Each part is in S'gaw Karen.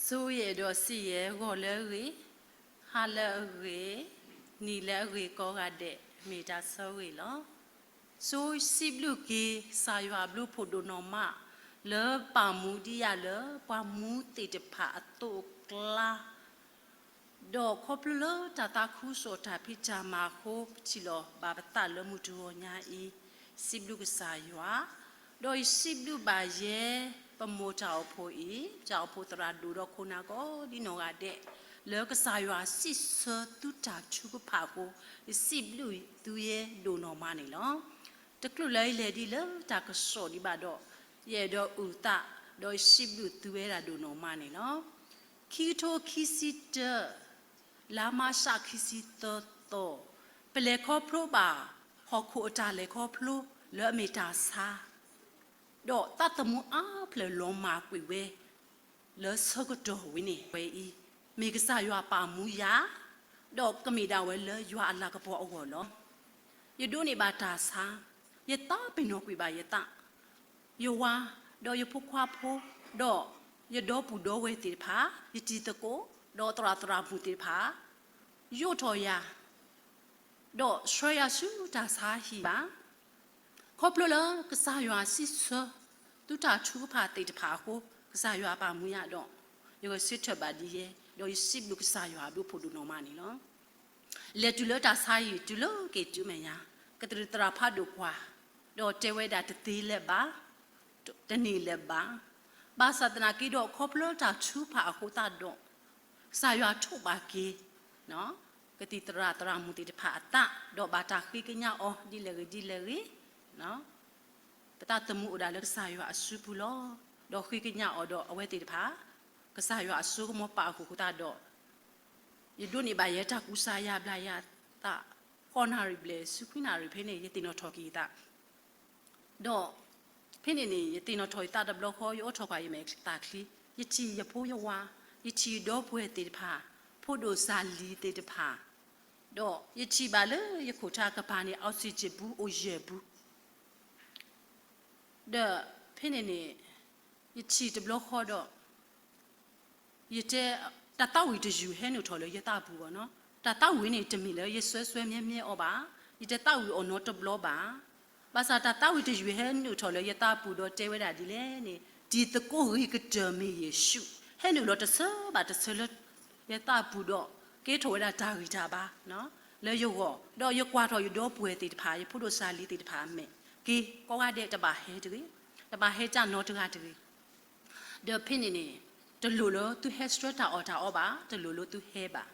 ဆိယအဲၣ်ဒိးစံးယဲ ဂီၤလၢအဂ့ၤ, ဟါလၢအဂ့ၤ, နံၤလၢအဂ့ၤကိးဂၤဒဲး မ့ၢ်တၢ်ဆၢဂ့ၤလီၤ. ဆိစံးဘျုးက့ၤကစၢ်ယွၤအဘျုးဖှိၣ်ဒိၣ်နီၢ်မး လၢပာ်မူဒံးယၤလၢပှၤမူသ့ၣ်တဖၣ်အသိးအကျါ ဒီးခီဖျိလၢတၢ်သးခုကစီၣ်တၢ်ဖံးတၢ်မၤအဃိ ပထံၣ်လိာ်ဘၣ်ပသးလၢမုၢ်တဂီၤညါအံၤ, စံးဘျုးကစၢ်ယွၤ, ဒီးယစံးဘျုးဘၣ်ယဲ ပမိၢ်တၢ်အိၣ်ဖှိၣ်အံၤ, တၢ်အိၣ်ဖှိၣ်သရၣ်ဒိၣ်ဒီးခိၣ်နၢ်ကိးဒ်နီၢ်ဂၤဒဲး, လၢကစၢ်ယွၤစံးဆၢသုတၢ်ထုကဖၣ်အဃိ, ယစံးဘျုးသုယဲဒိၣ်နီၢ်မးန့ၣ်လီၤ. တချုးလၢယလဲၤဒ်လၢတၢ်ကစီၣ်ဒံးဘၣ်ဒီး, ယအဲၣ်ဒိးအုၣ်သး, ဒီးယစံးဘျုးသုဝဲဒၣ်ဒိၣ်နီၢ်မးန့ၣ်လီၤ. ခံကထိခံဆံတၢ, လါမးရှးခံဆံသၢသီ, ပလဲၤခီဖျိဘၣ် ဟီၣ်ခိၣ်အတၢ်လဲၤခီဖျိလၢအမ့ၢ်တၢ်ဆါ, ဒီးသးသမူအါဖျၢၣ်လီၤမၢ်ကွံာ်ဝဲ လၢဆၢကတီၢ်ဝဲန့ၣ်ဝဲအံၤ, မ့ၢ်ကစၢ်ယွၤပာ်မူယၤ, ဒီးကမ့ၢ်ဒၣ်ဝဲလၢယွၤအလၤကပီၤအဂီၢ်လီၤ. ယဒိးန့ၢ်ဘၣ်တၢ်ဆါ, ယသးပ့ၤနီၣ်ကွံာ်ဘၣ်ယသး, ယဝၤ, ဒီးယဖိခွါဖိ, ဒီးယဒီပုၢ်ဒီဝဲၢ်သ့ၣ်တဖၣ်, ယတံၤသကိး, ဒီးသရၣ်သရၣ်မုၣ်သ့ၣ်တဖၣ်, ယိးထီၣ်ယၤ, ဒီးဆှၢယၤဆူတၢ်ဆါဟံၣ်ဘၣ်. ခီဖျိလၢကစၢ်ယွၤစံးဆၢ သုတၢ်ထုကဖၣ်သ့ၣ်တဖၣ်အဃိ, ကစၢ်ယွၤပာ်မူယၤဒီး, ယဂဲၤဆၢထၢၣ်ဘၣ်ဒ်ယဲ, ဒီးယစံးဘျုးကစၢ်ယွၤအဘျုးဖှိၣ်ဒိၣ်နီၢ်မးန့ၣ်လီၤ. လဲၤတုၤလၢတၢ်ဆါဟံၣ်တုၤလၢက့ၤတုၤမဲာ်ညါ, ကသရၣ်ဖးဒိၣ်ကွၢ်, ဒီးတဲဝဲဒၣ်တသ့လၢၤဘၣ်, တန့ၢ်လၢၤဘၣ်. ဘၣ်ဆၣ်သနာ်က့ဒီးခီဖျိတၢ်ထုကဖၣ်အဃိသတးဒီး, ကစၢ်ယွၤထိးဘၣ်က့ၤ ကသံၣ်သရၣ်သရၣ်မုၣ်သ့ၣ်တဖၣ်အသး, ဒီးဘၣ်တၢ်ဃ့ကညးအီၤဒ်လဲၣ်ဂ့ၤဒ်လဲၣ်ဂ့ၤ, ပသးသမူအိၣ်ဒၣ်လၢကစၢ်ယွၤအစုပူၤလီၤ. ဒီးဃ့ကညးအီၤဒီးအဝဲသ့ၣ်တဖၣ်, ကစၢ်ယွၤအစိကမီၤပာ်အဃိသတးဒီး, ယဒိးန့ၢ်ဘၣ်ယဲတၢ်ကူစါယါဘျါယသး, ဃိးနၣ်ရံၣ်ဘျဲၣ်ဆူခွံနၣ်ရံၣ်ဖဲန့ၣ် ယသ့ၣ်နီၣ်ထီၣ်က့ၤယသး ဒီးဖဲန့ၣ်န့ၣ် ယသ့ၣ်နီၣ်ထီၣ်ယသးတဘျီဃီ ယအိးထီၣ်ကွၢ်ယမဲာ်သးချံ, ယထံၣ်ယဖိယဝၤ, ယထံၣ်ယဒီပုၢ်ဝဲၢ်သ့ၣ်တဖၣ်, ဖိဒိၣ်စၤလံၤသ့ၣ်တဖၣ်, ဒီးယထံၣ်ဘၣ်လၢယခိၣ်ထးကပၤန့ၣ် oxygen ပူၤအိၣ်ယဲၢ်ပူၤ, ဒီးဖဲန့ၣ်န့ၣ် ယထံၣ်တဘျီဃီဒီး ယတဲ, တၢ်သးဝံၣ်တယုၢ်ဟဲနုာ်ထီၣ်လၢယသးပူၤဘၣ်နီၤ. တၢ်သးဝံၣ်န့ၣ်တမ့ၢ်လၢယစွဲစွဲမြဲမြဲအီၤဘၣ်. ယတသးဝံၣ်အီၤနီတဘျီဘၣ်. ဘၣ်ဆၣ်တၢ်သးဝံၣ်တယုၢ်ဟဲနုာ်ထီၣ်လၢယသးပူၤဒီးတဲဝဲဒၣ်ဒ်လဲၣ်န့ၣ်, တံၤသကိးဂ့ၤကတၢၢ်မ့ၢ်ယ့ၣ်ၡူး, ဟဲနုာ်လီၤတဆၢဘၣ်တဆၢလၢယသးပူၤဒီး ကဲထီၣ်ဝဲဒၣ်တၢ်ဂံၢ်တၢ်ဘါ လၢယဂီၢ်, ဒီးယကွၢ်ထီၣ်ယဒီပုၢ်ဝဲၢ်သ့ၣ်တဖၣ်, ယဖိဒိၣ်စၤလံၤသ့ၣ်တဖၣ်အမဲာ်, က့ၤကိးဂၤဒဲးတဘၣ်ဟဲတဂ့ၤ, တဘၣ်ဟဲတၢ်နီတဂၤတဂ့ၤ. ဒီးဖဲန့ၣ်န့ၣ်, တလိၣ်လၢသုဟဲဆှၢတၢ်အီၣ်တၢ်အီဘၣ်, တလိၣ်လၢသုဟဲဘၣ်.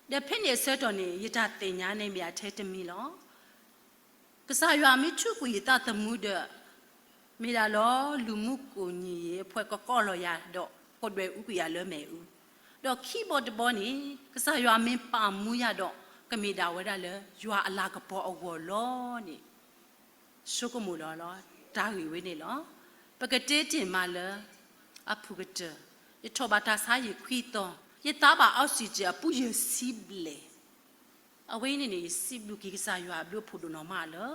ဒီးဖဲန့ၣ်အဆၢကတီၢ်န့ၣ် ယတၢ်သ့ၣ်ညါန့ၣ်မ့ၢ်အထဲတမံၤလီၤ. ကစၢ်ယွၤမ့ၢ်ထုးကွံာ်ယသးသမူဒီး, မ့ၢ်ဒၣ်လီၤလူၤမူကိၣ်ညံၣ်ယဲ အဖှဲးကကိးလီၤယၤဒီး ကဒွဲၣ်အူကွံာ်ယၤလၢမဲာ်အူ, ဒီးခံဘီတဘီန့ၣ် ကစၢ်ယွၤမ့ၢ်ပာ်မူယၤဒီး ကမ့ၢ်ဒၣ်ဝဲဒၣ်လၢယွၤအလၤကပီၤအဂီၢ်လီၤန့ၣ် ဆိကမိၣ်လီၤလီၤ တၢ်ဂ့ၢ်ဝဲန့ၣ်လီၤ. ပကတဲတ့ၢ်မးလၢ အဖုၣ်ကတၢၢ်, ယထီၣ်ဘၣ်တၢ်ဆါယံာ်ခွံသီ, ယသါဘၣ် oxygen အပူၤယဲၢ်ဆံဘျဲၣ်. အဝဲအံၤန့ၣ်န့ၣ် ယစံးဘျုးက့ၤကစၢ်ယွၤအဘျုးအဖှိၣ်ဒိၣ်နီၢ်မးလၢ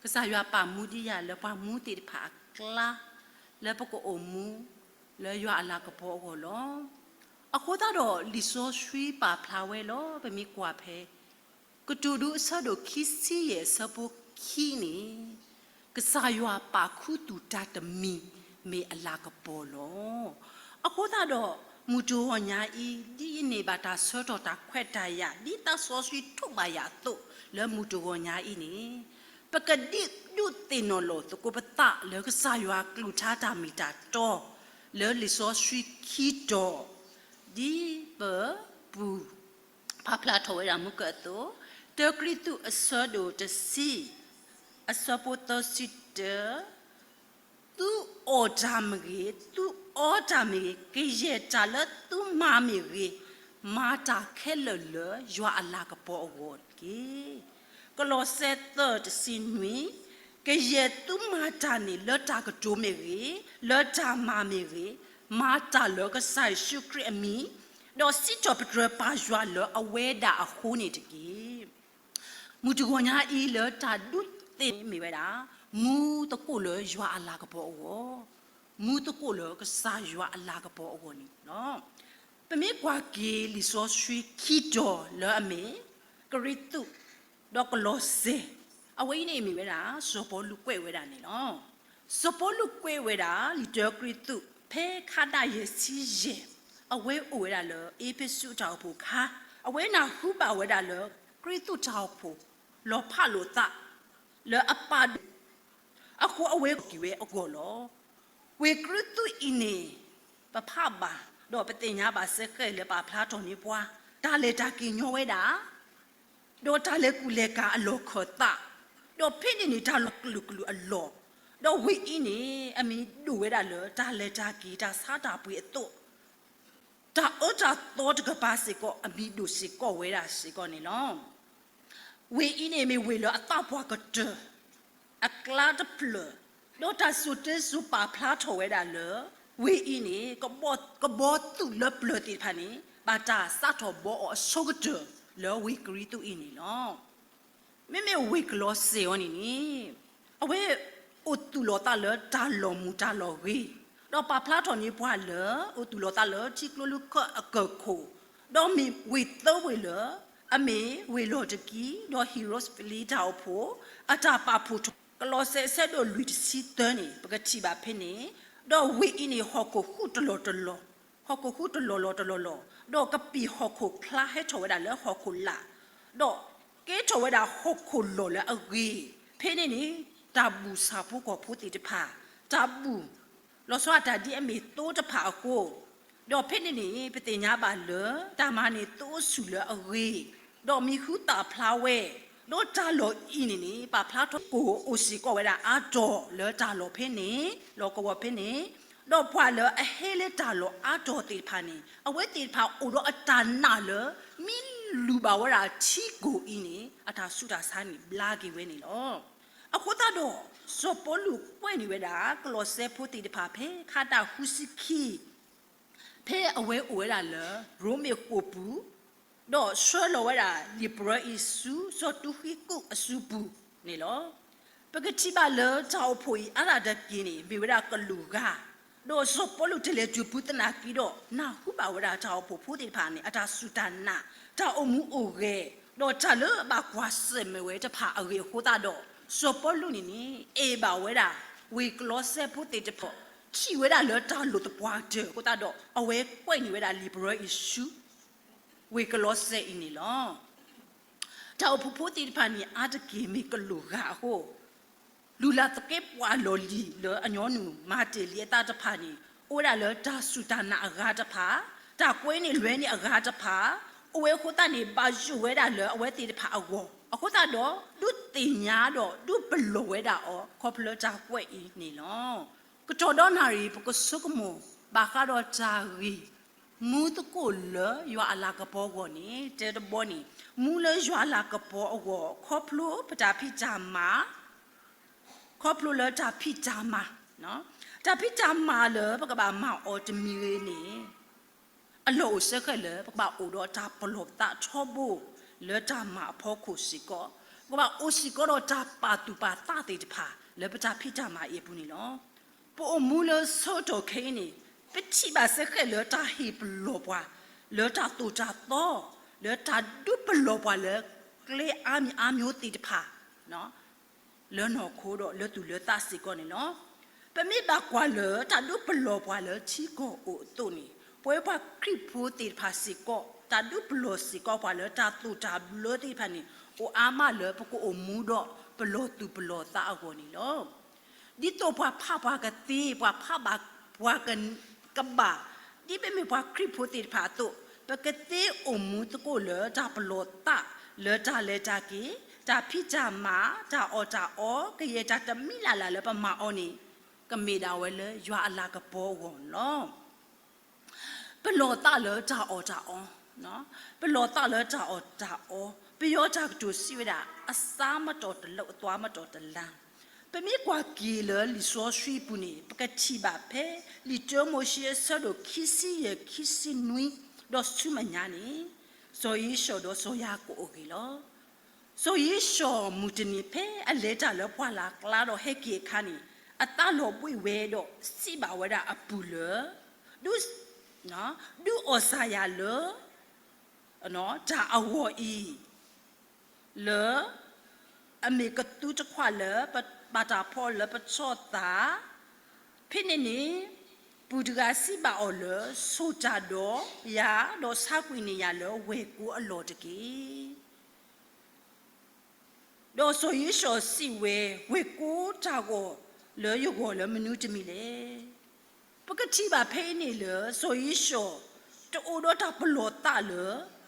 ကစၢ်ယွၤပာ်မူဒံးယၤလၢပှၤမူသ့ၣ်တဖၣ်အကျါ, လၢပကအိၣ်မူ လၢယွၤအလၤကပီၤအဂီၢ်လီၤ. အဃိသတးဒီးလံာ်စီဆှံပာ်ဖျါဝဲလီၤ ပမ့ၢ်ကွၢ်ဖဲ ကတိၤဒိအဆၢဒိၣ်ခံဆံယဲၢ်အဆၢဖိခံန့ၣ်, ကစၢ်ယွၤပာ်ခူသူၣ်တၢ်တမံၤ မ့ၢ်အလၤကပီၤလီၤ. အဃိသတးဒီး မုၢ်တဂီၤညါအံၤ ဒ်ယန့ၢ်ဘၣ်တၢ်ဆၢကတီၢ်တၢ်ခွဲးတၢ်ယာ် ဒ်သးစီဆှံထုးဘၣ်ယၤအသိး လၢမုၢ်တဂီၤညါအံၤန့ၣ်, ပကဒုးသ့ၣ်နီၣ်လီၤသကိးပသးလၢကစၢ်ယွၤကလုၢ်ကထါတၢ်မ့ၢ်တၢ်တီ လၢလံာ်စီဆှံခံတီၤ ဒ်ပပူၤ ဖးဖျါထီၣ်ဝဲဒၣ်မုၢ်ကၢအသိး, တၢကရံၣ်သူးအဆၢဒိၣ်တဆံ, အဆၢဖိသၢဆံတၢ, သုအီၣ်တၢ်မ့ၢ်ဂ့ၤ, သုအီတၢ်မ့ၢ်ဂ့ၤ, ကယဲၢ်တၢ်လၢသုမၤမ့ၢ်ဂ့ၤ, မၤတၢ်ခဲလၢာ်လၢယွၤအလၤကပီၤအဂီၢ်တက့ၢ်. ကလီးစဲသၢတဆံနွံ, ကယဲၢ်သုမၤတၢ်န့ၣ် လၢတၢ်ကတိၤမ့ၢ်ဂ့ၤ, လၢတၢ်မၤမ့ၢ်ဂ့ၤ, မၤတၢ်လၢကစၢ်ယ့ၣ်ၡူးခရံာ်အမံၤ, ဒီးစံးထီၣ်ပတြၢၤပၢ်ယွၤလၢအဝဲဒၣ်အဃိန့ၣ်တက့ၢ်. မုၢ်တဂီၤညါအံၤလၢတၢ်ဒုးသ့ၣ်န့ၣ်မ့ၢ်ဝဲဒၣ်, မူသကိးလၢယွၤအလၤကပီၤအဂီၢ်, မူသကိးလၢကစၢ်ယွၤအလၤကပီၤအဂီၢ်န့ၣ်လီၤ. ပမ့ၢ်ကွၢ်က့ၤလံာ်စီဆှံခံတီၤလၢအမ့ၢ် ကရံၣ်သူး ဒီးကလီးစဲ, အဝဲအံၤန့ၣ်မ့ၢ်ဝဲဒၣ် စီၤပီလူးကွဲးဝဲဒၣ်န့ၣ်လီၤ. စီၤပီလူးကွဲးဝဲဒၣ် လံာ်တၢကရံၣ်သူး ဖဲခါဒၣ်ယဲၢ်ဆံယဲၢ်, အဝဲအိၣ်ဝဲဒၣ်လၢအ့းဖ့းစူးတၢ်အိၣ်ဖှိၣ်အခါ, အဝဲနၢ်ဟူဘၣ်ဝဲဒၣ်လၢ ကရံၣ်သူးတၢ်အိၣ်ဖှိၣ် လီၤဖးလိာ်သး လၢအပာ်ဒိၣ် အဃိအဝဲက့ၤဝဲအဂီၢ်လီၤ. ဝ့ၢ်ကရံၣ်သူးအံၤန့ၣ် ပဖးဘၣ် ဒီးပသ့ၣ်ညါဘၣ်စ့ၢ်ကီးလၢပာ်ဖျါထီၣ်န့ၢ်ပှၤ တၢ်လဲၤတၢ်က့ၤညီဝဲဒၣ် ဒီးတၢ်လဲၤကူၣ်လဲၤကၤအလီၢ်ခၢၣ်သး, ဒီးဖဲန့ၣ်န့ၣ် တၢ်လီၢ်ကလုာ်ကလုာ်အလီၢ်, ဒီးဝ့ၢ်အံၤန့ၣ် အမံၤဒိၣ်ဝဲဒၣ်လၢတၢ်လဲၤတၢ်က့ၤတၢ်ဆါတၢ်ပှ့ၤအသိး တၢ်အၢတၢ်သီတကပၤစ့ၢ်ကီး အမံၤဒိၣ်စ့ၢ်ကီးဝဲဒၣ်စ့ၢ်ကီးန့ၣ်လီၤ. ဝ့ၢ်အံၤန့ၣ်မ့ၢ်ဝ့ၢ်လၢအသးပှၢ်ကတၢၢ် အကျါတဖျၢၣ်, ဒီးတၢ်စိာ်တ့စိာ်ပာ်ဖျါထီၣ်ဝဲဒၣ်လၢ ဝ့ၢ်အံၤန့ၣ် ကဘီ ကဘီသူးလၢပျၢၤသ့ၣ်တဖၣ်န့ၣ် ဘၣ်တၢ်စးထီၣ်ဘီအီၤအဆိကတၢၢ်လၢဝ့ၢ်ကရံၣ်သူးအံၤန့ၣ်လီၤ. မ့မ့ၢ်ဝ့ၢ်ကလီးစဲအံၤန့ၣ်န့ၣ် အဝဲအိၣ်သူၣ်လီၤသးလၢတၢ်လီၢ်မုာ်တၢ်လီၢ်ဂ့ၤ, ဒီးပာ်ဖျါထီၣ်န့ၢ်ပှၤလၢ အိၣ်သူၣ်လီၤသးလၢထံကျိလၢခၢၣ်အကၢၢ်ခိၣ်, ဒီးမ့ၢ်ဝ့ၢ်သၢဝ့ၢ်လၢ အမ့ၢ်ဝ့ၢ်လီၤတကံ ဒီးဟံရိးဖလံးတၢ်အိၣ်ဖှိၣ် အတၢ်ပာ်ဖှိၣ်ထီၣ် ကလီးစဲအဆၢဒိၣ်လွံၢ်တဆံသၢန့ၣ် ပကထံၣ်ဘၣ်ဖဲန့ၣ်, ဒီးဝ့ၢ်အံၤန့ၣ် ဟီၣ်ခိၣ်ဃူတလီၢ်တလီၢ်, ဟီၣ်ခိၣ်ဃူတလီၢ်လီၢ်တလီၢ်လီၢ်, ဒီးကပံာ်ဟီၣ်ခိၣ်ချါဟဲထီၣ်ဝဲဒၣ်လၢဟီၣ်ခိၣ်လာ်, ဒီးကဲထီၣ်ဝဲဒၣ်ဟီၣ်ခိၣ်လီၢ်လၢအဂ့ၤ, ဖဲန့ၣ်န့ၣ် တၢ်ဘူၣ်ဆၣ်ဖိကီၢ်ဖိသ့ၣ်တဖၣ်, တၢ်ဘူၣ် လီၤဆီဒၣ်တၢ်ဒ်အမ့ၢ်သိတဖၣ်အဃိ, ဒီးဖဲန့ၣ်န့ၣ် ပသ့ၣ်ညါဘၣ်လၢ တၢ်မၤန့ၢ်သိဆူၣ်လၢအဂ့ၤ, ဒီးမံၤဟူသၣ်ဖျါဝဲ, ဒီးတၢ်လီၢ်အံၤန့ၣ်န့ၣ် ပာ်ဖျါထီၣ်ကိၣ်အိၣ်စ့ၢ်ကီးဝဲဒၣ်အါတီၤလၢတၢ်လီၢ်ဖဲန့ၣ်, လီၢ်ကဝီၤဖဲန့ၣ်, ဒီးပှၤလၢအဟဲလၢတၢ်လီၢ်အါတီၤသ့ၣ်တဖၣ်န့ၣ် အဝဲသ့ၣ်တဖၣ်အိၣ်ဒီးအတၢ်နာ်လၢ မ့ၢ်လူၤဘၣ်ဝဲဒၣ်ထံကိၣ်အံၤန့ၣ် အတၢ်ဆူးတၢ်ဆါန့ၣ်ဘျါက့ၤဝဲန့ၣ်လီၤ. အဃိသတးဒီး စီၤပီလူးကွဲးန့ၢ်ဝဲဒၣ် ကလီးစဲဖိသ့ၣ်တဖၣ်ဖဲခါတၢ်ဃုဆံခံ ဖဲအဝဲအိၣ်ဝဲဒၣ်လၢ ရိမ့ၤဃိာ်ပူၤ, ဒီးဆှၢလီၤဝဲဒၣ်လံာ်ပရၢအံၤဆူ စီၤတူဃံကူးအစုပူၤန့ၣ်လီၤ. ပကထံၣ်ဘၣ်လၢတၢ်အိၣ်ဖှိၣ်အံၤအါဒၣ်တက့ၢ်န့ၣ် မ့ၢ်ဝဲဒၣ်ကလူးဂၤ, ဒီးစီၤပီလူးတလဲၤတုၤဖုသနာ်က့ဒီး နၢ်ဟူဘၣ်ဝဲဒၣ်တၢ်အိၣ်ဖှိၣ်ဖိသ့ၣ်တဖၣ်န့ၣ် အတၢ်စူၢ်တၢ်နာ်, တၢ်အိၣ်မူအိၣ်ဂဲၤ, ဒီးတၢ်လၢအဘၣ်ကွၢ်ဆၢၣ်မဲာ်ဝဲတဖၣ်အဂ့ၢ်အဃိသတးဒီး စီၤပီလူးန့ၣ်န့ၣ် အဲၣ်ဘၣ်ဝဲဒၣ် ဝ့ၢ်ကလီးစဲဖိသ့ၣ်တဖၣ် ထံၣ်ဝဲဒၣ်လၢတၢ်လိၣ်သပှၢ်ကတၢၢ်အဃိသတးဒီး အဝဲကွဲးန့ၢ်ဝဲဒၣ်လံာ်ပရၢအံၤဆူ ဝ့ၢ်ကလီးစဲအံၤန့ၣ်လီၤ. တၢ်အိၣ်ဖှိၣ်ဖိသ့ၣ်တဖၣ်န့ၣ် အါတက့ၢ်မ့ၢ်ကလူးဂၤအဃိ, လူၤလၢ်သကဲးပှၤလီၢ်လံၤလၢအညီနုၢ်မၤတ့ၢ်လံအသးတဖၣ်န့ၣ် အိၣ်ဝဲဒၣ်လၢတၢ်စူၢ်တၢ်နာ်အဂၤတဖၣ်, တၢ်ကွဲန့ၢ်လွဲန့ၢ်အဂၤတဖၣ်, အိၣ်ဝဲအဃိသတးန့ၣ် ဘၣ်ယိၣ်ဝဲဒၣ်လၢအဝဲသ့ၣ်တဖၣ်အဂီၢ်, အဃိသတးဒီး ဒုးသ့ၣ်ညါဒီးဒုးပလီၢ်ဝဲဒၣ်အီၤ ခီဖျိတၢ်ကွဲးအံၤန့ၣ်လီၤ. ကတီၢ်ဒီနၣ်ရံၣ် ပကဆိကမိၣ် ဘၣ်ဃးဒီးတၢ်ဂ့ၢ် မူသကိးလၢယွၤအလၤကပီၤအဂီၢ်န့ၣ် တဲတဘီန့ၣ် မူလၢယွၤအလၤကပီၤအဂီၢ် ခီဖျိပတၢ်ဖံးတၢ်မၤ, ခီဖျိလၢတၢ်ဖံးတၢ်မၤ, တၢ်ဖံးတၢ်မၤလၢပကဘၣ်မၤအီၤတမံၤဂ့ၤန့ၣ် အလီၢ်အိၣ်စ့ၢ်ကီးလၢ ပကဘၣ်အိၣ်ဒီးတၢ်ပလီၢ်ပသးထီဘိ လၢတၢ်မၤအဖီခိၣ်စ့ၢ်ကီး, ပကဘၣ်အိၣ်စ့ၢ်ကီးဒီးတၢ်ပာ်သူၣ်ပာ်သးသ့ၣ်တဖၣ် လၢပတၢ်ဖံးတၢ်မၤအံၤအပူၤန့ၣ်လီၤ. ပအိၣ်မူလၢဆၢကတီၢ်ခဲအံၤန့ၣ် ပထံၣ်ဘၣ်စ့ၢ်ကီးလၢတၢ်ဟ့ၣ်ပလီၢ်ပှၤ လၢတၢ်သိၣ်တၢ်သီ, လၢတၢ်ဒုးပလီၢ်ပှၤလၢကျဲအါမံၤအါမျိုးသ့ၣ်တဖၣ် လၢနီၢ်ခိဒီးလၢသူၣ်လၢသးစ့ၢ်ကီးန့ၣ်လီၤ. ပမ့ၢ်ဘၣ်ကွၢ်လၢတၢ်ဒုးပလီၢ်ပှၤလၢထံကီၢ်အိၣ်အသိးန့ၣ် ပဝဲပှၤခရံာ်ဖိသ့ၣ်တဖၣ်စ့ၢ်ကီး တၢ်ဒုးပလီၢ်စ့ၢ်ကီးပှၤလၢတၢ်သိၣ်တၢ်ဘျၢသ့ၣ်တဖၣ်န့ၣ် အိၣ်အါမးလၢပကအိၣ်မူဒီးပလီၢ်သူၣ်ပလီၢ်သးအဂီၢ်န့ၣ်လီၤ. ဒ်သိးပှၤဖးပှၤကသ့ ပှၤဖးဘၣ်ပှၤကဘၣ် ဒ်ပမ့ၢ်ပှၤခရံာ်ဖိသ့ၣ်တဖၣ်အသိး ပကသ့အိၣ်မူသကိးလၢတၢ်ပလီၢ်သး လၢတၢ်လဲၤတၢ်က့ၤ, တၢ်ဖံးတၢ်မၤ, တၢ်အီၣ်တၢ်အီ, ကယဲၢ်တၢ်တမံၤလၢ်လၢ်လၢပမၤအီၤန့ၣ် ကမ့ၢ်ဒၣ်ဝဲလၢယွၤအလၤကပီၤအဂီၢ်န့ၣ်လီၤ. ပလီၢ်သးလၢတၢ်အီၣ်တၢ်အီ, ပလီၢ်သးလၢတၢ်အီၣ်တၢ်အီ, ပယီၤတၢ်ကတိၤစံးဝဲဒၣ် အစးမတီၢ်တလၢ အသွါမတီၢ်တလါ. ပမ့ၢ်ကွၢ်က့ၤလၢလံာ်စီဆှံပူၤန့ၣ် ပကထံၣ်ဘၣ်ဖဲ လံာ်တၢမိၤၡ့အဆၢဒိၣ်ခံဆံယဲၢ် ခံဆံနွံ ဒီးဆူမဲာ်ညါန့ၣ် စီၤဧ့ၡီၤဒီးစီၤယၤကိာ်အဂ့ၢ်လီၤ. စီၤဧ့ၡီၤမုၢ်တနံၤဖဲအလဲၤတၢ်လၢပှၢ်လၢ်ကျါဒီးဟဲက့ၤအခါန့ၣ် အသးလီၤဘှံးဝဲဒီးစံးဘၣ်ဝဲဒၣ်အပုၢ်လၢ ဒုး ဒုးအီၣ်စၢ်ယၤလၢ တၢ်အဂီၢ်အံၤ လၢ အမ့ၢ်ကသူတခွးလၢ ဘၣ်တၢ်ဖီလၢပဆီၣ်သး, ဖဲန့ၣ်န့ၣ် ပုၢ်တဂၤစံးဘၣ်အီၤလၢ ဆိၣ်တၢ်ဒီးယၤ ဒီးဆါကွံာ်န့ၢ်ယၤလၢဝဲၢ်ကိအလီၢ်တက့ၢ်. ဒီးစီၤယ့ၡီၤစံးဝဲ, ဝဲၢ်ကိတၢ်ဂီၤလၢယဂီၢ်လၢမနုၤတမံၤလဲၣ်. ပကထံၣ်ဘၣ်ဖဲအံၤန့ၣ်လၢ စီၤယ့ၡီၤ တအိၣ်ဒီးတၢ်ပလီၢ်သးလၢ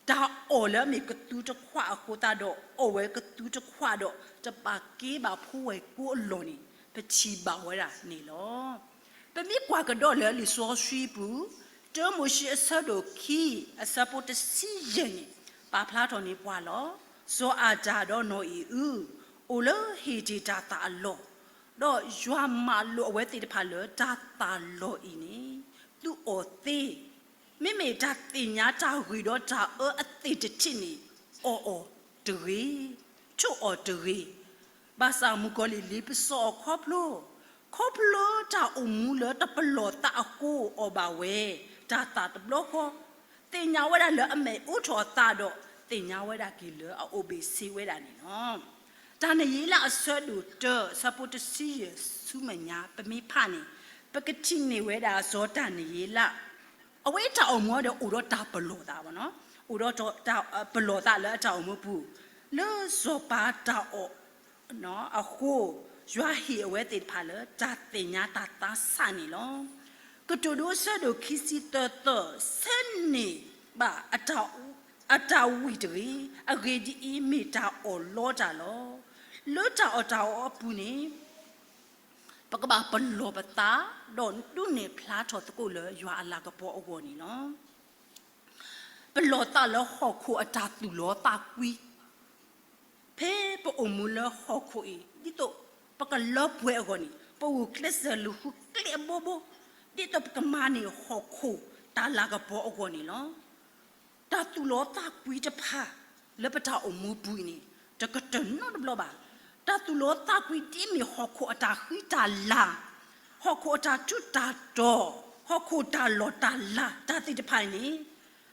တၢ်အီၣ်လၢအမ့ၢ်ကသူတခွးအဃိသတးဒီး အီၣ်ဝဲကသူတခွးဒီး တပာ်က့ၤဘၣ်ဖိဝဲၢ်ကိအလီၢ်န့ၣ် ပထံၣ်ဘၣ်ဝဲဒၣ်န့ၣ်လီၤ. ပမ့ၢ်ကွၢ်ကဒီးလၢလံာ်စီဆှံပူၤ တၢမိၤၡ့အဆၢဒိၣ်ခံ အဆၢဖိတဆံယဲၢ်န့ၣ် ပာ်ဖျါထီၣ်န့ၢ်ပှၤလီၤ. စီၤအၤဒၣ်ဒီးနီၢ်အံၣ်အု အိၣ်လၢဟ့ၣ်တ့ၢ်တၢ်သၣ်အလီၢ်, ဒီးယွၤမၤလိာ်အဝဲသ့ၣ်တဖၣ်လၢတၢ်သၣ်လီၢ်အံၤန့ၣ် သူအီၣ်သ့ မ့မ့ၢ်တၢ်သ့ၣ်ညါတၢ်ဂ့ၢ်ဒီးတၢ်အၢအသ့ၣ်တထံၣ်န့ၣ် အီၣ်အီၤတဂ့ၤ, ထိၣ်အီၤတဂ့ၤ. ဘၣ်ဆၣ်မုၣ်ကီၤလံၢ်လ့ပစီအီၤခီဖျိ, ခီဖျိတၢ်အိၣ်မူလၢတပလီၢ်သးအဃိအီၣ်ဘၣ်ဝဲ တၢ်သၣ်တဘျီဃီ, သ့ၣ်ညါဝဲဒၣ်လၢအမဲာ်အိးထီၣ်အသးဒီး သ့ၣ်ညါဝဲဒၣ်က့ၤလၢအအိၣ်ဘ့ၣ်ဆ့ဝဲဒၣ်န့ၣ်လီၤ. တၢ်နယ့လးအဆၢဒိၣ်တၢ အဆၢဖိတဆံယဲၢ်ဆူမဲာ်ညါ ပမ့ၢ်ဖးန့ၣ် ပကထံၣ်န့ၢ်ဝဲဒၣ်စီၤတၢ်နယ့လး အဝဲတၢ်အိၣ်မူဒီးအိၣ်ဒီးတၢ်ပလီၢ်သးဘၣ်နီၤ, အိၣ်ဒီးတၢ်ပလီၢ်သးလၢအတၢ်အိၣ်မူပူၤ, လၢစီၤပၤတၢ်အီၣ်အဃိ, ယွၤဟ့ၣ်အဝဲသ့ၣ်တဖၣ်လၢတၢ်သ့ၣ်ညါတၢ်သးဆးန့ၣ်လီၤ. ကတိၤဒိဆၢဒိၣ်ခံဆံသၢသၢ ဆဲးန့ၢ်ဘၣ် အတၢ်ဝံၣ်တဂ့ၤ, အဂ့ၢ်ဒ်အံၤ, မ့ၢ်တၢ်အီၣ်လီတၢ်လီၤ. လၢတၢ်အီၣ်တၢ်အီအပူၤန့ၣ် ပကဘၣ်ပလီၢ်ပသး, ဒီးဒုးနဲၣ်ဖျါထီၣ်သကိးလၢယွၤအလၤကပီၤအဂီၢ်န့ၣ်လီၤ. ပလီၢ်သးလၢဟီၣ်ခိၣ်အတၢ်သူၣ်လီၤသးကွံ, ဖဲပအိၣ်မူလၢဟီၣ်ခိၣ်အံၤ ဒ်သိးပကလၢပှဲၤအဂီၢ်န့ၣ် ပဂုာ်ကျဲးစၢးလူၤဃုကျဲအဘိဘိ, ဒ်သိးပကမၤန့ၢ်ဟီၣ်ခိၣ်တၢ်လၤကပီၤအဂီၢ်န့ၣ်လီၤ. တၢ်သူၣ်လီၤသးကွံတဖၣ် လၢပတၢ်အိၣ်မူပူၤအံၤန့ၣ် တကတၢၢ်နီတဘျီဘၣ်. တၢ်သူၣ်လီၤသးကွံဒ်အမ့ၢ်ဟီၣ်ခိၣ်အတၢ်ဃံတၢ်လၤ, ဟီၣ်ခိၣ်အတၢ်ထူးတၢ်တီၤ, ဟီၣ်ခိၣ်တၢ်လီၢ်တၢ်လၤ တၢ်သ့ၣ်တဖၣ်အံၤန့ၣ်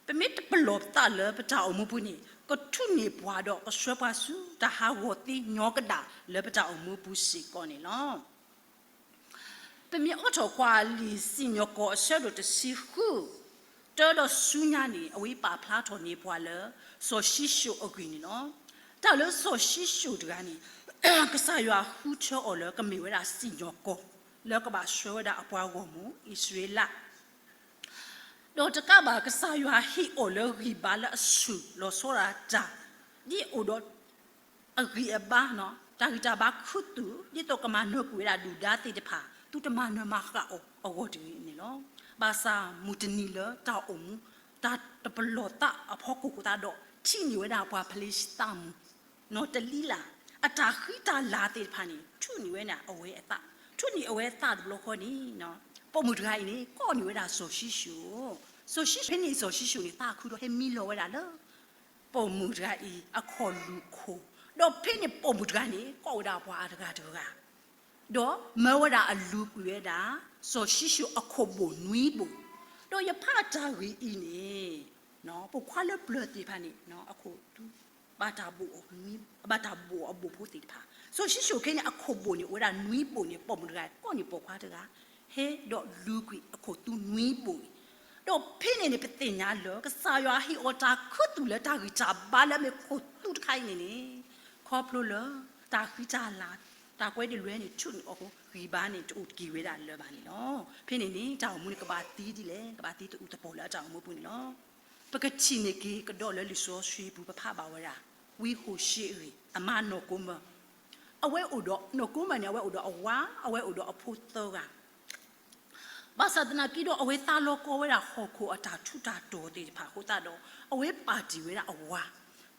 ပမ့ၢ်တပလီၢ်ပသးလၢပတၢ်အိၣ်မူပူၤန့ၣ် ကထူၣ်န့ၢ်ပှၤဒီးကဆှၢပှၤဆူတၢ်ဟးဂီၤသ့ညီကဒၣ်လၢပတၢ်အိၣ်မူပူၤစ့ၢ်ကီးန့ၣ်လီၤ. ပမ့ၢ်အိးထီၣ်ကွၢ်လံာ်စံၣ်ညီၣ်ကွီၢ်အဆၢဒိၣ်တဆံဃု, တၢဒီးဆူညါန့ၣ် အဝဲပာ်ဖျါထီၣ်န့ၢ်ပှၤလၢ စီၤၡံၣ်ၡိၣ်အဂ့ၢ်န့ၣ်လီၤ. တၢ်လၢစီၤၡံၣ်ၡိၣ်တဂၤန့ၣ် ကစၢ်ယွၤဃုထၢအီၤလၢကမ့ၢ်ဝဲဒၣ်စံၣ်ညီၣ်ကွီၢ် လၢကဘၣ်ဆှၢဝဲဒၣ်အပှၤဂီၢ်မုၢ်အံၣ်စရ့လး ဒီးတကးဘၣ် ကစၢ်ယွၤဟ့ၣ်အီၤလၢဂံၢ်ဘါလၢအဆူၣ်လီၤဆီဒၣ်တၢ်, ဒ်အိၣ်ဒီး အဂံၢ်အဘါ, တၢ်ဂံၢ်တၢ်ဘါခူသူၣ် ဒ်သိးကမၤနၢၤကွံာ်ဝဲဒၣ်ဒုၣ်ဒါသ့ၣ်တဖၣ် သုတမၤနၢၤမၤဃၣ်အီၤအဂီၢ်တဂ့ၤန့ၣ်လီၤ. ဘၣ်ဆၣ်မုၢ်တနံၤလၢတၢ်အိၣ်မူ တၢ်တပလီၢ်သးအဖီခိၣ်အဃိသတးဒီး ထံၣ်န့ၢ်ဝဲဒၣ်ပှၤဖလ့ၡသးမုၣ် နီၢ်တလံလး အတၢ်ဃံတၢ်လၤသ့ၣ်တဖၣ်န့ၣ် ထူၣ်န့ၢ်ဝဲဒၣ်အဝဲအသး, ထူၣ်န့ၢ်အဝဲအသးတဘျီဃီန့ၣ် ပိာ်မုၣ်တဂၤအံၤန့ၣ် ကိးန့ၢ်ဝဲဒၣ်စီၤၡံၣ်ၡိၣ်, စီၤၡံၣ်ၡိၣ်ဖဲန့ၣ် စီၤၡံၣ်ၡိၣ်န့ၣ် သးခုဒီးဟဲမံလီၤဝဲဒၣ်လၢ ပိာ်မုၣ်တဂၤအံၤအခီၣ်လူၢ်ခိၣ်, ဒီးဖဲန့ၣ်ပိာ်မုၣ်တဂၤန့ၣ် ကိးဝဲဒၣ်ပှၤအါတဂၤတဂၤ ဒီးမၢဝဲဒၣ်အလူၤကွံာ်ဝဲဒၣ် စီၤၡံၣ်ၡိၣ်အခိၣ်ဘိၣ်နွံဘိၣ်, ဒီးယဖးတၢ်ဂ့ၢ်အံၤန့ၣ် ပိာ်ခွါလၢပျၢၤသ့ၣ်တဖၣ်န့ၣ် အခိၣ်သူ ဘၣ်တၢ်ဘိၣ်အဘိၣ်ဖိသ့ၣ်တဖၣ်, စီၤၡံၣ်ၡိၣ်ခဲန့ၣ် အခိၣ်ဘိၣ်န့ၣ် အိၣ်ဝဲဒၣ်နွံဘိၣ်န့ၣ် ပိာ်မုၣ်တဂၤ ကိးန့ၢ်ပိာ်ခွါတဂၤ ဟဲဒီးလူၤကွံာ်အခိၣ်သူနွံဘိၣ်န့ၣ်, ဒီးဖဲန့ၣ်န့ၣ် ပသ့ၣ်ညါလၢ ကစၢ်ယွၤဟ့ၣ်အီၤတၢ်ခူသူၣ်လၢတၢ်ဂံၢ်တၢ်ဘါလၢအမ့ၢ်ခိၣ်သူတခါအံၤန့ၣ်န့ၣ် ခီဖျိလၢ တၢ်ဃံတၢ်လၤ တၢ်ကွဲတလွဲန့ၣ် ထူၣ်န့ၢ်အီၤအဃိ ဂံၢ်ဘါန့ၣ် တအိၣ်တက့ၢ်ဝဲဒၣ်လၢၤဘၣ်န့ၣ်လီၤ. ဖဲန့ၣ်န့ၣ် တၢ်အိၣ်မူန့ၣ် ကဘၣ်သံဒ်လဲၣ်, ကဘၣ်သံတအုးသပှီၤလၢအတၢ်အိၣ်မူပူၤန့ၣ်လီၤ. ပကထံၣ်န့ၢ်က့ၤကဒီးလၢလံာ်စီဆှံပူၤ ပဖးဘၣ်ဝဲဒၣ် ဝံဟိၤၡ့အဂ့ၢ် အမါနီၢ်ကိမၢ်, အဝဲအိၣ်ဒီး နီၢ်ကိမၢ်န့ၣ် အဝဲအိၣ်ဒီးအဝၤ, အဝဲအိၣ်ဒီးအဖိသၢဂၤ ဘၣ်ဆၣ်သနာ်က့ဒီး အဝဲသးလီၤကီဝဲဒၣ်ဟီၣ်ခိၣ်အတၢ်ထူးတၢ်တီၤသ့ၣ်တဖၣ်အဃိသတးဒီး အဝဲပာ်တ့ၢ်ဝဲဒၣ်အဝၤ,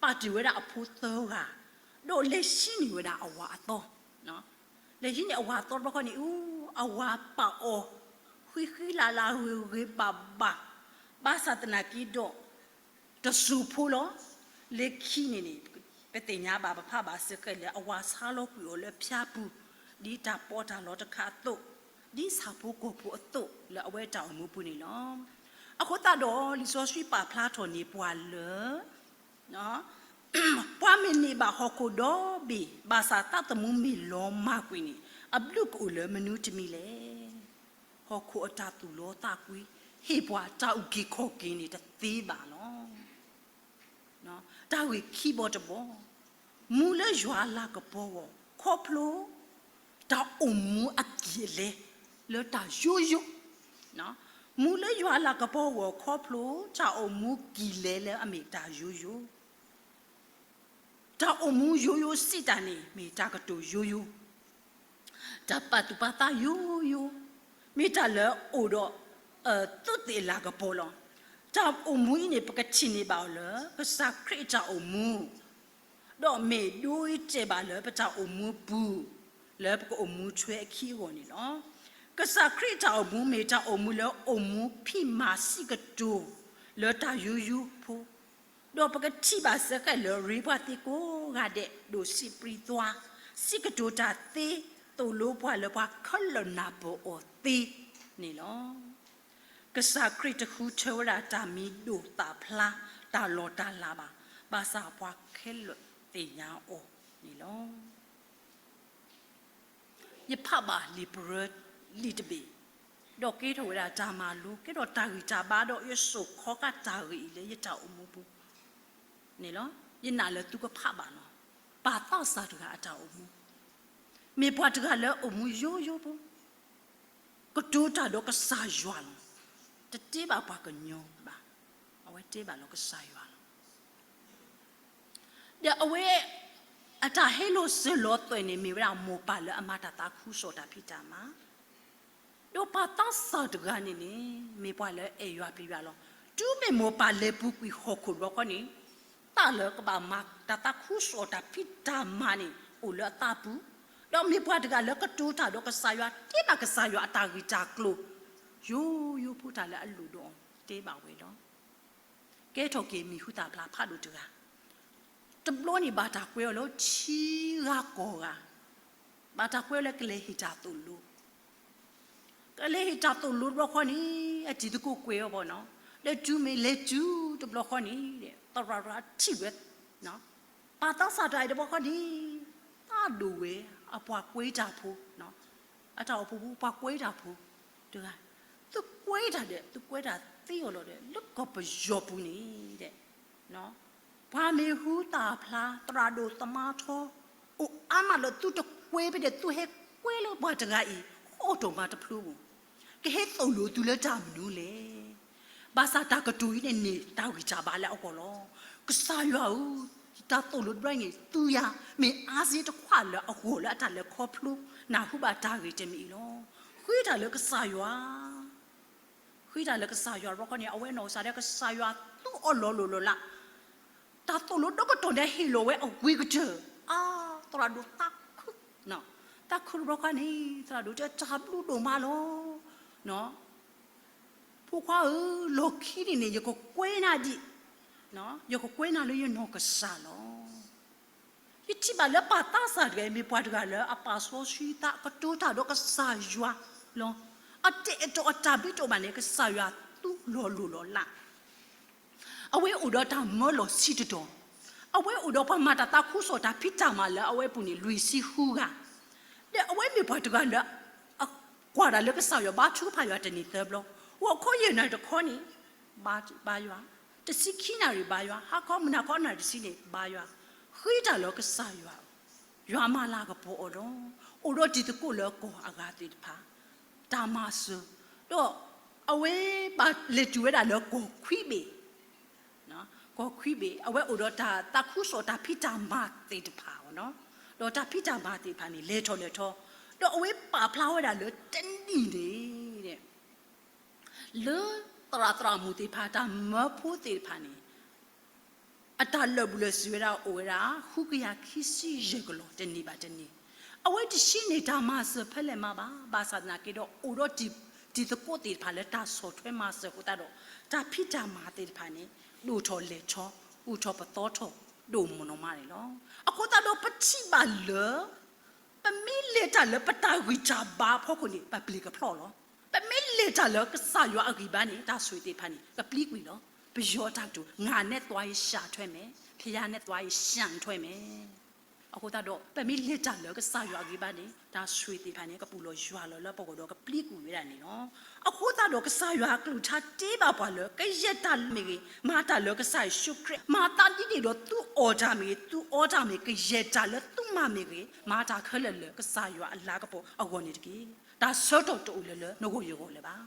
ပာ်တ့ၢ်ဝဲဒၣ်အဖိသၢဂၤ, ဒီးလဲၤဟံးန့ၢ်ဝဲဒၣ်အဝၤအသီ, လဲၤဟံးန့ၢ်အဝၤအသီတဘျီဃီန့ၣ် အူ အဝၤပာ်အီၤ ဃံဃံလၤလၤဂ့ၤဂ့ၤဘၣ်ဘၣ်, ဘၣ်ဆၣ်သနာ်က့ဒီး တစိၤဖိလီၤ. လၢခံန့ၣ်န့ၣ် ပသ့ၣ်ညါဘၣ် ပဖးဘၣ်စ့ၢ်ကီးလၢအဝၤဆါလီၤကွံာ်အီၤလၢဖၠါပူၤ ဒ်တၢ်ပီးတၢ်လီတခါအသိး, ဒ်ဆၣ်ဖိကီၢ်ဖိအသိး လၢအဝဲအတၢ်အိၣ်မူပူၤန့ၣ်လီၤ. အဃိသတးဒီး လံာ်စီဆှံပာ်ဖျါထီၣ်န့ၢ်ပှၤလၢ ပှၤမ့ၢ်န့ၢ်ဘၣ်ဟီၣ်ခိၣ်ဒီဘ့ၣ် ဘၣ်ဆၣ်သးသမူမ့ၢ်လီၤမၢ်ကွံာ်န့ၣ် အဘျုးကအိၣ်လၢမနုၤတမံၤလဲၣ်. ဟီၣ်ခိၣ်အတၢ်သူၣ်လီသးကွံ ဟ့ၣ်ပှၤတၢ်အုၣ်က့ၤခီၣ်က့ၤန့ၣ်တသ့ဘၣ်လီၤ. တၢ်ဂ့ၢ်ခံဘီတဘီ, မူလၢယွၤအလၤကပီၤအဂီၢ် ခီဖျိ တၢ်အိၣ်မူအကံၢ်အလဲ လၢတၢ်ယိယိ, မူလၢယွၤအလၤကပီၤအဂီၢ် ခီဖျိ တၢ်အိၣ်မူကံၢ်လဲလၢအမ့ၢ်တၢ်ယိယိ တၢ်အိၣ်မူယိယိစံးတၢ်န့ၣ် မ့ၢ်တၢ်ကတိၤယိယိ, တၢ်ပာ်သူၣ်ပာ်သးယိယိ, မ့ၢ်တၢ်လၢအိၣ်ဒီး သုးသ့ၣ်အလၤကပီၤလီၤ. တၢ်အိၣ်မူအံၤန့ၣ် ပကထံၣ်န့ၢ်ဘၣ်အီၤလၢ ကစၢ်ခရံာ်အတၢ်အိၣ်မူ, ဒီးမ့ၢ်ဒိအံၤတဲဘၣ်လၢပတၢ်အိၣ်မူအပူၤ, လၢပကအိၣ်မူထွဲအခံအဂီၢ်န့ၣ်လီၤ. ကစၢ်ခရံာ်အတၢ်အိၣ်မူ မ့ၢ်တၢ်အိၣ်မူလၢအိၣ်မူဖံးမၤစံးကတိၤ လၢတၢ်ယိယိဖိ ဒီးပကထံၣ်ဘၣ်စ့ၢ်ကီးလၢ ရ့ပှၤသ့ကိးဂၤဒဲး ဒိၣ်စံးပြံသွါ, စံးကတိၤတၢ်သ့, သိၣ်လိပှၤလၢပှၤခဲလၢာ်နၢ်ပၢၢ်အီၤသ့န့ၣ်လီၤ. ကစၢ်ခရံာ်တဃုထၢဝဲဒၣ်တၢ်မံၤဒိၣ်သၣ်ဖျါ တၢ်လီၢ်တၢ်လၤဘၣ်, ဘၣ်ဆၣ်ပှၤခဲလၢာ်သ့ၣ်ညါအီၤန့ၣ်လီၤ. ယဖးဘၣ်လံာ်ပရၢလံာ်တဘ့ၣ်, ဒီးကဲထီၣ်ဝဲဒၣ်တၢ်မၤလိ, ကဲထီၣ်တၢ်ဂံၢ်တၢ်ဘါ, ဒီးယစိာ်ခီဃာ်တၢ်ဂ့ၢ်အံၤလၢယတၢ်အိၣ်မူပူၤ န့ၣ်လီၤ. ယနာ်လၢသုကဖးဘၣ်လီၤ. ပၢ်သးစၢ်တဂၤအတၢ်အိၣ်မူ, မ့ၢ်ပှၤတဂၤလၢအိၣ်မူယိယိဖိ ကတိၤတၢ်ဒီးကစၢ်ယွၤလီၤ. တတဲဘၣ်ပှၤကညီဘၣ်, အဝဲတဲဘၣ်လီၤကစၢ်ယွၤလီၤ. ဒီးအဝဲ အတၢ်ဟ့ၣ်လိာ်စၢၤလီၤသွဲၣ်န့ၣ် မ့ၢ်ဝဲဒၣ်မိၢ်ပၢ်လၢအမၤတၢ်သးခုကစီၣ်တၢ်ဖံးတၢ်မၤ ဒီးပၢ်သးစၢ်တဂၤန့ၣ်န့ၣ် မ့ၢ်ပှၤလၢအဲၣ်ယွၤပျံၤယွၤလီၤ. တုၤမ့ၢ်မိၢ်ပၢ်လဲၤပူၤကွံာ်ဟီၣ်ခိၣ်တဘျီဃီန့ၣ်, တၢ်လၢကဘၣ်မၤတၢ်သးခုကစီၣ်တၢ်ဖံးတၢ်မၤန့ၣ် အိၣ်လၢအသးပူၤ, ဒီးမ့ၢ်ပှၤတဂၤလၢကတိၤတၢ်ဒီးကစၢ်ယွၤ, တဲဘၣ်ကစၢ်ယွၤအတၢ်ဂ့ၢ်တၢ်ကျိၤ ယိယိဖိတၢ်လၢအလိၣ်ဒီးအီၤ တဲဘၣ်ဝဲလီၤ. ကဲထီၣ်က့ၤမံၤဟူသၣ်ဖျါဖးဒိၣ်တဂၤ, တဘျီန့ၣ်ဘၣ်တၢ်ကွဲအီၤလၢထံဂၤကီၢ်ဂၤ, ဘၣ်တၢ်ကွဲအီၤလၢကလဲၤဟ့ၣ်တၢ်သိၣ်လိ, ကလဲၤဟ့ၣ်တၢ်သိၣ်လိတဘျီဃီန့ၣ် အတံၤသကိးကွဲအီၤဘၣ်နီၤ, ဒီးတုၤမ့ၢ်လဲၤတုၤတဘျီဃီန့ၣ် သရၣ်ရၣ်ထံၣ်ဝဲ, ပၢ်သးစၢ်တဂၤအံၤတဘျီဃီန့ၣ် သးဒိၣ်ဝဲ အပှၤကွဲတၢ်ဖိ အတၢ်အိၣ်ဖှိၣ်ဖိပှၤကွဲတၢ်ဖိတဂၤ, သုကွဲတၢ်ဒီး သုကွဲတၢ်သ့အီၤလီၤဒီး လၢကီၢ်ပယီၤပူၤန့ၣ်ဒီး ပှၤမ့ၢ်ဟူသၣ်ဖျါ သရၣ်ဒိၣ်သမါထီ အိၣ်အါမးလၢသုတကွဲဖဲဒီး သုဟဲကွဲလၢပှၤတဂၤအံၤ ဃီၣ်တီၢ်မၤတဖျိဘၣ်, ကဟဲသိၣ်လိသုလၢတၢ်မနုၤလဲၣ်. ဘၣ်ဆၣ်တၢ်ကတိၤအံၤန့ၣ်န့ၣ် တၢ်ဂံၢ်တၢ်ဘါလၢအဂီၢ်လီၤ. ကစၢ်ယွၤဧၢ, တၢ်သိၣ်လိတဘျီအံၤန့ၣ် သုယၤ မ့ၢ်အါစ့တခွးလၢအဂီၢ်လၢအတၢ်လဲၤခီဖျိ နၢ်ဟူဘၣ်တၢ်ဂ့ၢ်တမံၤအံၤလီၤ. ဃ့တၢ်လၢကစၢ်ယွၤ ဃ့တၢ်လၢကစၢ်ယွၤတဘျီဃီန့ၣ် အဝဲနီၢ်ကစၢ်ဒၣ်ကစၢ်ယွၤသူအီၤလီၤလိၢ်လီၤလး, တၢ်သိၣ်လိဒီကတီၢ်န့ၣ်ဟ့ၣ်လီၤဝဲအဝံၤကတၢၢ်, အါ သရၣ်ဒိၣ်သးခု, သးခုတဘျီဃီန့ၣ် သရၣ်ဒိၣ်တဲတၢ်ဘျုးဒိၣ်မးလီၤ. ဖိခွါဧၢ, လီၢ်ခံန့ၣ်န့ၣ် ယကကွဲနၤဒံး, ယကကွဲနၤလၢယနီၢ်ကစၢ်လီၤ. ယထံၣ်ဘၣ်လၢပၢ်သးစၢ်တဂၤအံၤ မ့ၢ်ပှၤတဂၤလၢအပာ်စီဆှံသး ကတိၤတၢ်ဒီးကစၢ်ယွၤလီၤ. အတၢ်အဲၣ်တီအတၢ်ဘျုးဒိၣ်မးန့ၣ် ကစၢ်ယွၤသူလီၤလိၢ်လီၤလး, အဝဲအိၣ်ဒီးတၢ်မၢလီၤဆံးတတီၤ, အဝဲအိၣ်ဒီးပှၤမၤတၢ်သးခုကစီၣ်တၢ်ဖံးတၢ်မၤလၢအဝဲအပူၤန့ၣ် လွံၢ်ဆံဃုဂၤ, ဒီးအဝဲမ့ၢ်ပှၤတဂၤလၢ အကွၢ်တၢ်လၢကစၢ်ယွၤ ဘါထုကဖၣ်ယွၤတနံၤသၢဘျီ, ဂီၤခီယဲၢ်နၣ်ရံၣ်တခီန့ၣ် ဘါယွၤ, တဆံခံနၣ်ရံၣ်ဘါယွၤ, ဟါခီမုၢ်နၤခီနၣ်ရံၣ်တဆံန့ၣ် ဘါယွၤ, ဃ့တၢ်လၢကစၢ်ယွၤ, ယွၤမၤလၤကပီၤအီၤလီၤ. အိၣ်ဒီးတံၤသကိးလၢကီၢ်အဂၤသ့ၣ်တဖၣ် တၢ်မၤစၢၤ, ဒီးအဝဲဘၣ်လဲၤတုၤဝဲဒၣ်လၢကီၢ်ခွံဘ့ၣ်, ကီၢ်ခွံဘ့ၣ် အဝဲအိၣ်ဒီးတၢ်သးခုကစီၣ်တၢ်ဖံးတၢ်မၤသ့ၣ်တဖၣ်, ဒီးတၢ်ဖံးတၢ်မၤသ့ၣ်တဖၣ်န့ၣ် လဲၤထီၣ်လဲၤထီ, ဒီးအဝဲပာ်ဖျါဝဲဒၣ်လၢတနံၤန့ၣ် လၢသရၣ်သရၣ်မုၣ်သ့ၣ်တဖၣ် တၢ်မၢဖိသ့ၣ်တဖၣ်န့ၣ် အတၢ်လၢာ်ဘူၣ်လၢာ်စံၤဝဲဒၣ်အိၣ်ဝဲဒၣ် ဃုကယၤခံဆံယဲၢ်ကလီၢ်တနံၤဘၣ်တနံၤ, အဝဲတဆံန့ၣ် တၢ်မၤစၢၤဖဲလဲၣ်မးဘၣ်, ဘၣ်ဆၣ်သနာ်က့ဒီး အိၣ်ဒီးတံၤသကိးသ့ၣ်တဖၣ်လၢတၢ်ဆီၣ်ထွဲမၤစၢၤအဃိသတးဒီး တၢ်ဖံးတၢ်မၤသ့ၣ်တဖၣ်န့ၣ် ဒိၣ်ထီၣ်လဲၢ်ထီၣ် အုၣ်ထီၣ်ပသီထီၣ် ဒိၣ်မးနီၢ်မးန့ၣ်လီၤ. အဃိသတးဒီးပထံၣ်ဘၣ်လၢ ပမ့ၢ်လဲၤတၢ်လၢပတၢ်ဂံၢ်တၢ်ဘါအဖီခိၣ်န့ၣ် ပပျံၤကဖျီၣ်လီၤ. ပမ့ၢ်လဲၤတၢ်လၢကစၢ်ယွၤအဂံၢ်ဘါန့ၣ် တၢ်ဆိၣ်ဂ့ၤသ့ၣ်တဖၣ်န့ၣ် ကပျံၤကွံာ်လီၤ. ပယီၤအတၢ်ကတိၤ ငါနဲ့သွားရင် ရှာထွဲမယ်, ဘုရားနဲ့သွားရင် ရှာထွဲမယ်. အဃိသတးဒီး ပမ့ၢ်လဲၤတၢ်လၢကစၢ်ယွၤအဂံၢ်ဘါန့ၣ် တၢ်ဆိၣ်ဂ့ၤသ့ၣ်တဖၣ်န့ၣ် ကပူၤလီၤယွၤလီၤလၢပဂီၢ်ဒီးကပျံၤကွံာ်ဝဲဒၣ်န့ၣ်လီၤ. အဃိသတးဒီးကစၢ်ယွၤအကလုၢ်ကထါတ့ဘၣ်ပှၤလၢ ကယဲၢ်တၢ်မ့ၢ်ဂ့ၤ မၤတၢ်လၢကစၢ်ယ့ၣ်ၡူးခရံာ်, မၤသးဒ်န့ၣ်ဒီးသူအီၣ်တၢ်မ့ၢ်ဂ့ၤ သူအီတၢ်မ့ၢ်ဂ့ၤ ကယဲၢ်တၢ်လၢသူမၤမ့ၢ်ဂ့ၤ မၤတၢ်ခဲလၢာ်လၢကစၢ်ယွၤအလၤကပီၤအဂီၢ်န့ၣ်တက့ၢ်. တၢ်ဆၢကတီၢ်တအိၣ်လၢၤလၢနဂီၢ်ယဂီၢ်လၢၤဘၣ်.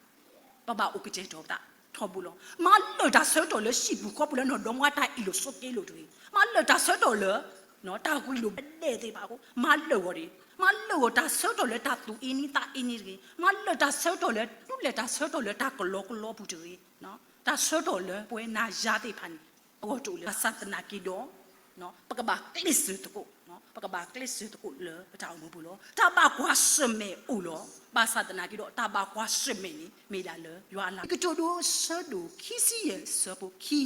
ပဘၣ်အိၣ်ကတဲာ်ကတီၤပသးထီဘိလီၤ. မၤလၢာ်တၢ်ဆၢကတီၢ်လၢဟံၣ်ပူၤဃီပူၤလၢနဒီမါတၢ်အ့ၣ်လိာ်ဆိးက့လိာ်တဂ့ၤ. မၤလၢာ်တၢ်ဆၢကတီၢ်လၢ တၢ်ဂ့ၢ်လိာ်ဒဲးသ့ၣ်တဖၣ်အဃိ မၤလၢာ်ဂီၤတဂ့ၤ. မၤလၢာ်ဂီၤတၢ်ဆၢကတီၢ်လၢတၢ်သူၣ်အ့န့သးအ့န့တဂ့ၤ. မၤလၢာ်တၢ်ဆၢကတီၢ်လၢ တူၢ်လဲၢ်တၢ်ဆၢကတီၢ်လၢတၢ်ကလီကလီပူၤတဂ့ၤ. တၢ်ဆၢကတီၢ်လၢပဝဲနၤယၤသ့ၣ်တဖၣ်န့ၣ် အဂီၢ်တအိၣ်လၢၤဘၣ်ဆၣ်သနာ်က့ဒီး ပကဘၣ်ကျဲးစၢးသကိး, ပကဘၣ်ကျဲးစၢးသကိးလၢပတၢ်အိၣ်မူပူၤလီၤ. တၢ်ဘၣ်ကွၢ်ဆၢၣ်မဲာ်အိၣ်လီၤ. ဘၣ်ဆၣ်သနာ်က့ဒီး တၢ်ဘၣ်ကွၢ်ဆၢၣ်မဲာ်န့ၣ် မ့ၢ်ဒၣ်လၢယွၤအလၤကပီၤ. ကတိၤဒိအဆၢဒိၣ်ခံဆံယဲၢ်အဆၢဖိခံ,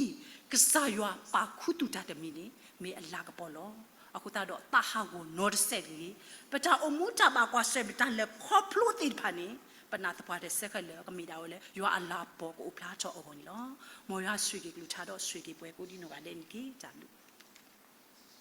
ကစၢ်ယွၤပာ်ခူသူၣ်တၢ်တမံၤန့ၣ် မ့ၢ်အလၤကပီၤလီၤ. အဃိသတးဒီး သးဟးဂီၤနီတစဲးတဂ့ၤ. ပတၢ်အိၣ်မူတၢ်ဘၣ်ကွၢ်ဆၢၣ်မဲာ်တၢ်လဲၤခီဖျိသ့ၣ်တဖၣ်န့ၣ် ပနာ်သပှၢ်တၢၢ်ဆၢခဲလၢာ်ကမ့ၢ်ဒၣ်ဝဲလၢ ယွၤအလၤကပီၤကအိၣ်ဖျါထီၣ်အဂီၢ်န့ၣ်လီၤ. မ်ယွၤဆိၣ်ဂ့ၤက့ၤကလုၢ်ကထါဒီးဆိၣ်ဂ့ၤက့ၤပှၤကိးဒ်နီၢ်ဂၤဒဲးန့ၣ်တက့ၢ်. တၢ်ဘျုး